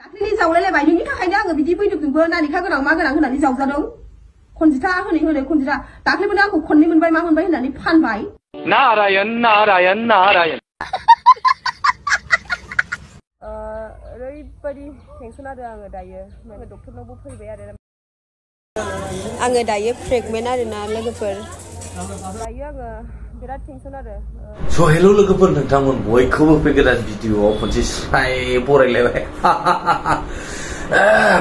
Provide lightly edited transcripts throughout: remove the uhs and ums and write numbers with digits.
दाख्लैनि जावलायलायबाय नोंनि थाखायनो आङो बिदि फैदोंबो नानिखा गोनां मा गोनां होननानै जावजादों खनजिथा होनै खनजिथा दाख्लैबो आंखौ खननै मोनबाय मा मोनबाय होननानै फानबाय नारायण नारायण नारायण ओरैबायदि टेनसन आरो आङो दायो डक्टरनावबो फैबाय आरो आङो दायो प्रेगनेन्ट आरोना लोगोफोर दायो आङो बिराद टेनसन आरो स' हेल' लोगोफोर नोंथांमोन बयखौबो बे गोदान भिडिअ'आव खनसे स्राय बरायलायबाय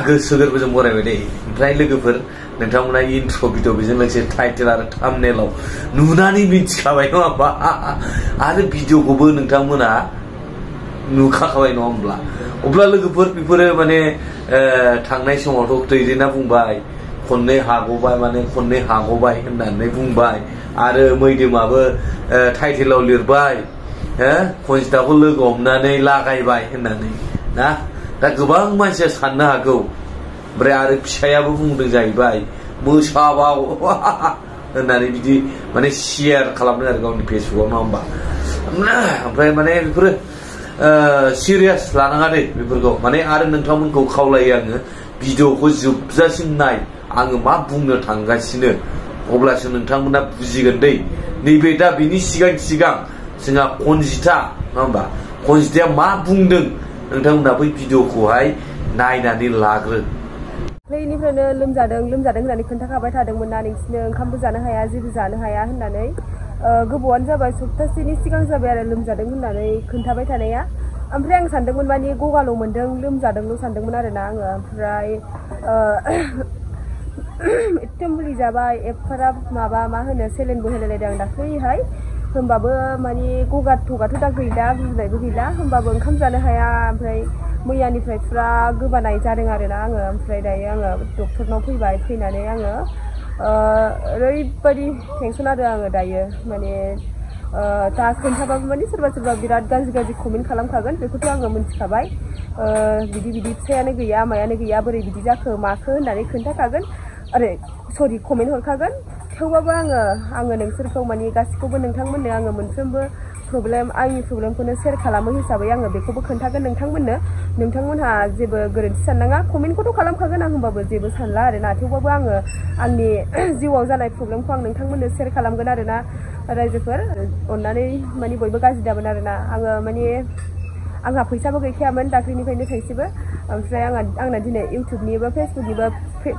गोसो गोरबोजों बरायबाय दे ओमफ्राय लोगोफोर नोंथांमोना इन्ट्र' भिडिअ बेजों लोगोसे टाइटेल आरो थाम्बनेलाव नुनानै मिथिखाबाय नङा होमबा आरो भिडिअ'खौबो नोंथांमोना नुखाबाय नङा होमब्ला अब्ला लोगोफोर बेफोरो माने थांनाय समावथ' दैदेना बुंबाय खननै हागबाय माने खननै हागबाय होननानै बुंबाय आरो मैदोमाबो टाइटेलाव लिरबाय खनजिथाखौ लोगो हमनानै लागायबाय होननानै ना दा गोबां मानसिया साननो हागौ ओमफ्राय आरो फिसायाबो बुंदों जाहैबाय मोसाबाव होननानै बिदि माने शेयार खालामदों आरो गावनि फेसबुकआव नङा होमबा ओमफ्राय माने बेफोरो सिरियास लानाङा दे बेफोरखौ माने आरो नोंथांमोनखौ खावलायो आङो भिडिअखौ जोबजासिम नाय आङो मा बुंनो थांगासिनो अब्लासो नोंथांमोना बुजिगोन दै नैबे दा बिनि सिगां जोंहा खनजिथा नङा होमबा खनजिथाया मा बुंदों नोंथांमोना बै भिडिअखौहाय नायनानै लाग्रो बेनिफ्रायनो लोमजादों होननानै खोन्थाखाबाय थादोंमोन ना नोंसिनो ओंखामबो जानो हाया जेबो जानो हाया होननानै गोबावानो जाबाय सप्तासेनि सिगां जाबाय आरो लोमजादों होननानै खोन्थाबाय थानाया ओमफ्राय आं सानदोंमोन माने गगाल' मोनदों लोमजादोंल' सानदोंमोन आरोना आङो ओमफ्राय एथ' मुलि जाबाय एफाराब माबा मा होनो सेलेनबो होलायलायदों आं दाख्लैहाय होमबाबो माने गगा थगाथ' दा गैला गुजुनायबो गैला होमबाबो ओंखाम जानो हाया ओमफ्राय मैयानिफ्राय फुरा गोबानाय जादों आरोना आङो ओमफ्राय दायो आङो डक्टरनाव फैबाय फैनानै आङो ओरैबायदि टेनसन आरो आङो दायो माने दा खोन्थाबाबो माने सोरबा बिराद गाज्रि कमेन्ट खालामखागोन बेखौथ' आङो मिथिखाबाय बिदि फिसायानो गैया मायानो गैया बोरै बिदि जाखो माखो होननानै खोन्थाखागोन अरे सरि कमेन्ट हरखागोन थेवबाबो आङो नोंसोरखौ माने गासिखौबो नोंथांमोननो आङो मोनफ्रोमबो आंनि प्रब्लेमखौनो शेयार खालामो हिसाबै आङो बेखौबो खोन्थागोन नोंथांमोनहा जेबो गोरोन्थि साननाङा कमेन्टखौथ' खालामखागोन आं होमबाबो जेबो सानला आरोना थेवबाबो आङो आंनि जिउआव जानाय प्रब्लेमखौ आं नोंथांमोननो शेयार खालामगोन आरोना रायजोफोर अननानै माने बयबो गाज्रि दामोन आरोना आङो माने आंहा फैसाबो गैखायामोन दाख्लैनिफ्रायनो थाइसेबो ओमफ्राय आंना दिनै इउटुबनिबो फेसबुकनिबो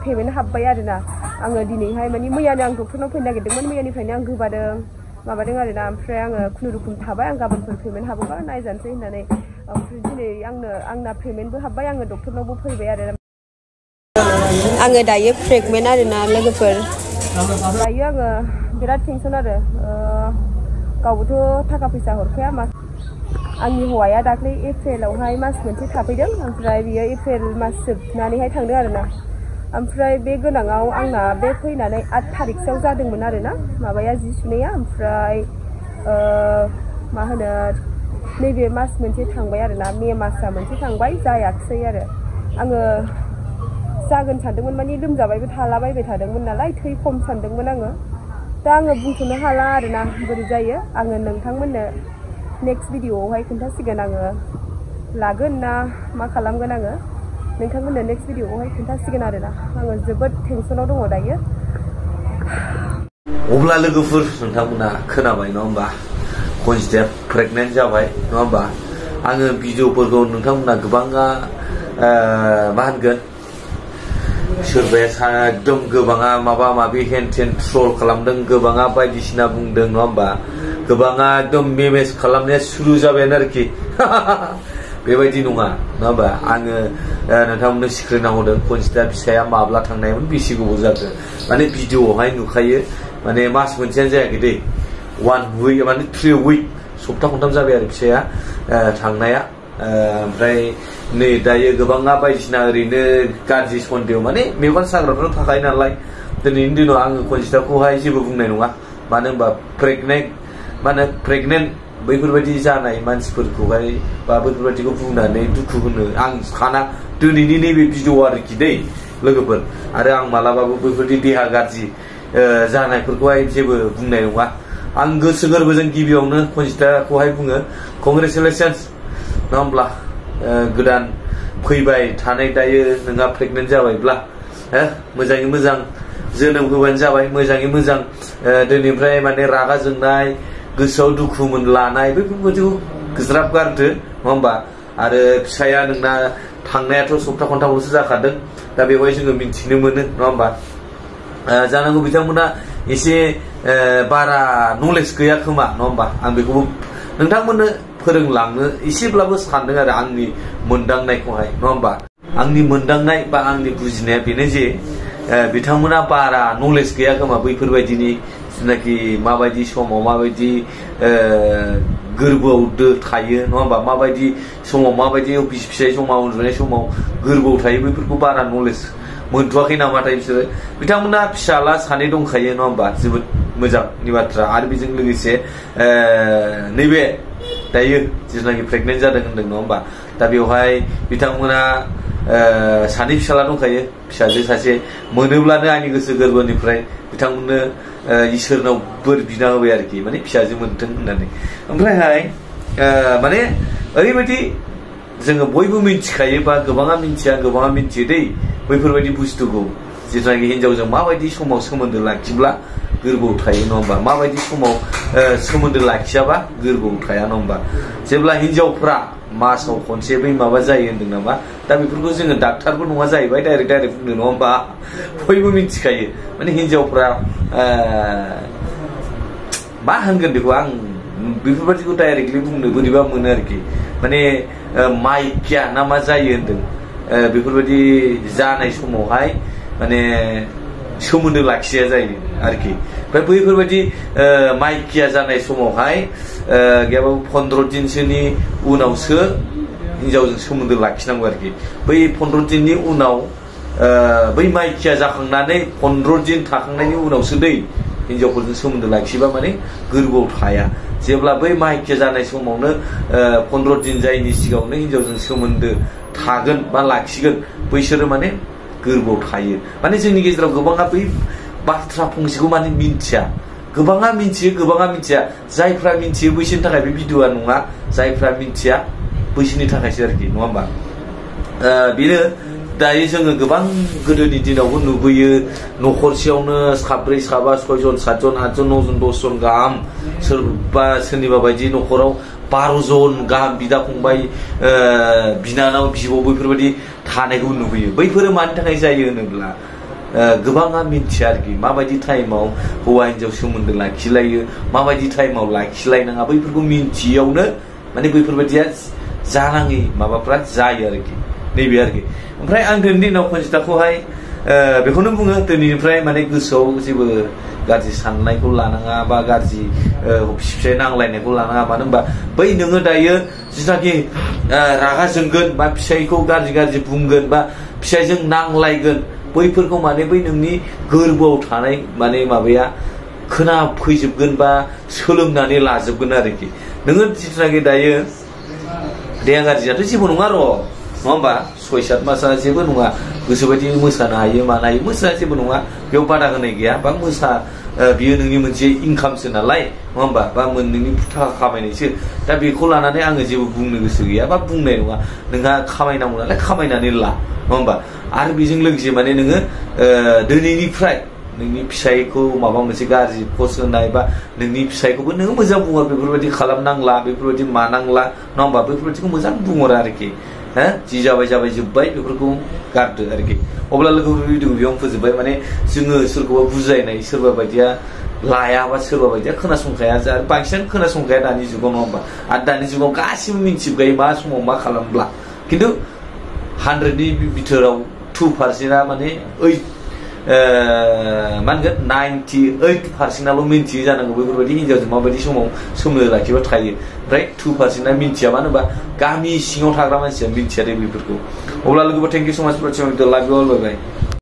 पेमेन्ट हाबबाय आरोना आङो दिनैहाय माने मैयानो आं डक्टरनाव फैनो नागिरदोंमोन मैयानिफ्रायनो आं गोबादों माबादों आरोना ओमफ्राय आङो खुनुरुखुम थाबाय आं गाबोनफोर पेमेन्ट हाबोबा नायजानोसै होननानै ओमफ्राय दिनै आंना पेमेन्टबो हाबबाय आङो डक्टरनावबो फैबाय आरो आङो दायो प्रेगनेन्ट आरोना लोगोफोर दायो आङो बिराद टेनसन आरो गावबोथ' थाखा फैसा हरखाया आंनि हौवाया दाख्लै एप्रिलावहाय मास मोनसे थाफैदों ओमफ्राय बियो एप्रिल मास जोबनानैहाय थांदों आरोना ओमफ्राय बे गोनाङाव आंना बे फैनानै 8 थारिखसोआव जादोंमोन आरोना माबाया जि सुनाया ओमफ्राय मा होनो नैबे मास मोनसे थांबाय आरोना मे मासआ मोनसे थांबाय जायाखिसै आरो आङो जागोन सानदोंमोन माने लोमजाबायबो थालाबायबाय थादोंमोन नालाय थै खम सानदोंमोन आङो दा आङो बुंथ'नो हाला आरोना बोरै जायो आङो नोंथांमोननो नेक्स्ट भिडिअआवहाय खोन्थासिगोन आङो लागोन ना मा खालामगोन आङो नोंथांमोननो नेक्स्ट भिडिअआवहाय खोन्थासिगोन आरोना आङो जोबोद टेनसनाव दङ दायो अब्ला लोगोफोर नोंथांमोना खोनाबाय नङा होमबा खनजिथाया प्रेगनेन्ट जाबाय नङा होमबा आङो भिडिअफोरखौ नोंथांमोना गोबाङा मा होनगोन सोरबाया एकदम गोबाङा माबा माबि हेन टेन ट्रल खालामदों गोबाङा बायदिसिना बुंदों नङा होमबा गोबाङा एकदम मेमेज खालामनाया सुरु जाबायानो आरोखि बेबायदि नङा होमबा आङो नोंथांमोननो सिक्रेट होदों खनजिथा फिसाया माब्ला थांनायमोन बेसे गोबाव जाखो माने भिडिअआवहाय नुखायो माने मास मोनसेयानो जायाखै दै 1 week माने 3 week सप्ता खनथाम जाबाय आरो फिसाया थांनाया ओमफ्राय नै दायो गोबाङा बायदिसिना ओरैनो गाज्रि सन्देह माने मेगन साग्राफ्राव थाखायो नालाय दिनैनि दिनाव आङो खनजिथाखौहाय जेबो बुंनाय नङा मानो होनबा प्रेगनेन्ट बैफोरबायदि जानाय मानसिफोरखौहाय बा बैफोरबायदिखौ बुंनानै दुखु होनो आं साना दिनैनि नैबे भिडिअ आरोखि दै लोगोफोर आरो आं मालाबाबो बैफोरबायदि देहा गाज्रि जानायफोरखौहाय जेबो बुंनाय नङा आं गोसो गोरबोजों गिबियावनो खनजिथाखौहाय बुङो कंग्रेचुलेसन्स नङा होमब्ला गोदान फैबाय थानाय दायो नोंहा प्रेगनेन्ट जाबायब्ला मोजाङै मोजां जोनोम होबानो जाबाय मोजाङै मोजां दिनैनिफ्राय माने रागा जोंनाय गोसोआव दुखु लानाय बेफोरबायदिखौ ज्राब गारदो नङा होमबा आरो फिसाया नोंना थांनायाथ' सप्ता खनथामल'सो जाखादों दा बेवहाय जोङो मिन्थिनो मोनो नङा होमबा जानांगौ बिथांमोना एसे बारा नलेज गैया खोमा नङा होमबा आं बेखौबो नोंथांमोननो फोरोंलांनो एसेब्लाबो सानदों आरो आंनि मोनदांनायखौहाय नङा होमबा आंनि मोनदांनाय बा आंनि बुजिनाया बेनो जे बिथांमोना बारा नलेज गैया खोमा बैफोरबायदिनि जेनाखि माबायदि समाव माबायदि गोरबोआव थायो नङा होमबा माबायदि समाव माबायदि बिसि फिसाय समाव उन्दुनाय समाव गोरबोआव थायो बैफोरखौ बारा नलेज मोनथ'वाखै नामाथाय बिसोरो बिथांमोना फिसाला सानै दंखायो नङा होमबा जोबोद मोजांनि बाथ्रा आरो बेजों लोगोसे नैबे दायो जेनाखि प्रेगनेन्ट जादों होनदों नङा होमबा दा बेवहाय बिथांमोना सानै फिसाला दंखायो फिसाजो सासे मोनोब्लानो आंनि गोसो गोरबोनिफ्राय बिथांमोननो इसोरनाव बोर बिना होबाय आरोखि माने फिसाजो मोनथों होननानै ओमफ्रायहाय माने ओरैबायदि जोङो बयबो मिन्थिखायो बा गोबाङा मिन्थिया गोबाङा मिन्थियो दै बैफोरबायदि बुस्थुखौ जेनाखि हिनजावजों माबायदि समाव सोमोन्दो लाखिब्ला गोरबोआव थायो नङा होमबा माबायदि समाव सोमोन्दो लाखियाबा गोरबोआव थाया नङा होमबा जेब्ला हिनजावफ्रा मासाव खनसे बै माबा जायो होनदों नामा दा बेफोरखौ जोङो डाक्टारबो नङा जाहैबाय डाइरेक्ट बुंनो नङा होमबा बयबो मिन्थिखायो माने हिनजावफ्रा मा होनगोन बेखौ आं बेफोरबायदिखौ डाइरेक्टलि बुंनो बोरैबा मोनो आरोखि माने माइकिया ना मा जायो होनदों बेफोरबायदि जानाय समावहाय माने सोमोन्दो लाखिया जायो आरोखि ओमफ्राय बैफोरबायदि माइकिया जानाय समावहाय गैयाबाबो 15 दिनसोनि उनावसो हिनजावजों सोमोन्दो लाखिनांगौ आरोखि बै 15 दिननि उनाव बै माइकिया जाखांनानै 15 दिन थाखांनायनि उनावसो दै हिनजावफोरजों सोमोन्दो लाखिबा माने गोरबोआव थाया जेब्ला बै माइकिया जानाय समावनो 15 दिन जायैनि सिगाङावनो हिनजावजों सोमोन्दो थागोन बा लाखिगोन बैसोरो माने गोरबोआव थायो माने जोंनि गेजेराव गोबाङा बै बाथ्रा फंसेखौ माने मिन्थिया गोबाङा मिन्थियो गोबाङा मिन्थिया जायफ्रा मिन्थियो बैसोरनि थाखाय बे भिडिअआ नङा जायफ्रा मिन्थिया बैसोरनि थाखायसो आरोखि नङा होमबा बेनो दायो जोङो गोबां गोदोनि दिनावबो नुबोयो न'खरसेयावनो साब्रै साबा 6 जन 7 जन 8 जन 9 जन 10 जन गाहाम सोरबा सोरनिबा बायदि न'खराव 12 जन गाहाम बिदा फंबाय बिनानाव बिब' बैफोरबायदि थानायखौ नुबोयो बैफोरो मानि थाखाय जायो होनोब्ला गोबाङा मिन्थिया आरोखि माबायदि टाइमाव हौवा हिनजाव सोमोन्दो लाखिलायो माबायदि टाइमाव लाखिलायनाङा बैफोरखौ मिन्थियावनो माने बैफोरबायदिया जानाङि माबाफ्रा जायो आरोखि नैबे आरोखि ओमफ्राय आं दिनैनि दिनाव खनजिताखौहाय बेखौनो बुङो दिनैनिफ्राय माने गोसोआव जेबो गाज्रि साननायखौ लानाङा बा गाज्रि फिसाय नांलायनायखौ लानाङा मानो होनबा बै नोङो दायो जिनाखि रागा जोंगोन बा फिसायखौ गाज्रि बुंगोन बा फिसायजों नांलायगोन बैफोरखौ माने बै नोंनि गोरबोआव थानाय माने माबाया खोनाफैजोबगोन बा सोलोंनानै लाजोबगोन आरोखि नोङो जिनाखि दायो देहा गाज्रियाथ' जेबो नङा र' नङा होमबा 6-7 मासआ जेबो नङा गोसोबायदि मोसानो हायो मानो हायो मोसाया जेबो नङा बेयाव बादा होनाय गैया बा बियो नोंनि मोनसे इनकामसो नालाय नङा होमबा बा नोंनि थाखा खामायनायसो दा बेखौ लानानै आङो जेबो बुंनो गोसो गैया बा बुंनाय नङा नोंहा खामायनांगौ नालाय खामायनानै ला नङा होमबा आरो बेजों लोगोसे माने नोङो दिनैनिफ्राय नोंनि फिसायखौ माबा मोनसे गाज्रि पस्ट होनाय बा नोंनि फिसायखौबो नोङो मोजां बुङो बेफोरबायदि खालामनांला बेफोरबायदि मानांला नङा होमबा बेफोरबायदिखौ मोजां बुंहरो आरोखि जि जाबाय जोब्बाय बेफोरखौ गारदो आरोखि अब्ला लोगोफोर भिडिअखौ बेयावनो फोजोबबाय माने जोङो सोरखौबा बुजायनाय सोरबा बायदिया लाया बा सोरबा बायदिया खोनासंखाया बांसिनानो खोनासंखाया दानि जुगाव नङा होमबा आरो दानि जुगाव गासिबो मिन्थिजोबखायो मा समाव मा खालामब्ला खिन्थु 100नि बिथोराव 2%आ माने मा होनगोन 98%आल' मिन्थियो जानांगौ बेफोरबायदि हिनजावजों माबायदि समाव सोमोन्दो लाखिबा थायो ओमफ्राय 2%आ मिन्थिया मानो होनबा गामि सिङाव थाग्रा मानसिया मिन्थिया दे बेफोरखौ अब्ला लोगोफोर थेंक इउ सो माच फर वाचिं द लाइभ बाय बाय